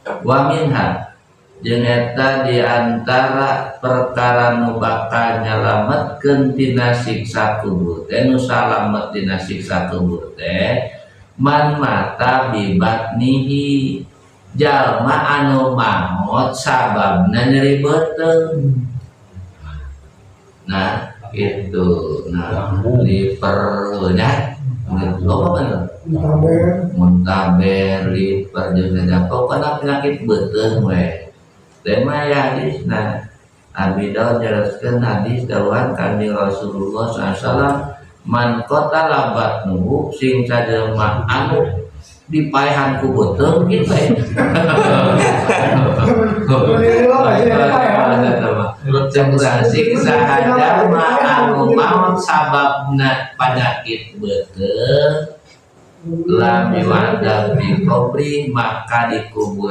Wa minha, jeung eta di antara perkara nu bakal nyalametkeun tina siksa kubur teh, nu salamet tina siksa kubur teh, man mata bi batnihi, jalma anu maot sababna nyeri beuteung. Nah, gitu. Nah, liver nya apa bener? Muntaber. Muntaber, liver, jeung ada pokokna penyakit beuteung we. Teh mah ya hadisna. Abi Daud jelaskeun hadis dawuhan Kanjeng Rasulullah SAW, man qatala batnuhu, sing sajelema anu dipaehan ku beuteung gitu ya. Cek saha jalma anu maot sababna penyakit beuteung, lam yu'adzab fi qabri, maka di kuburan.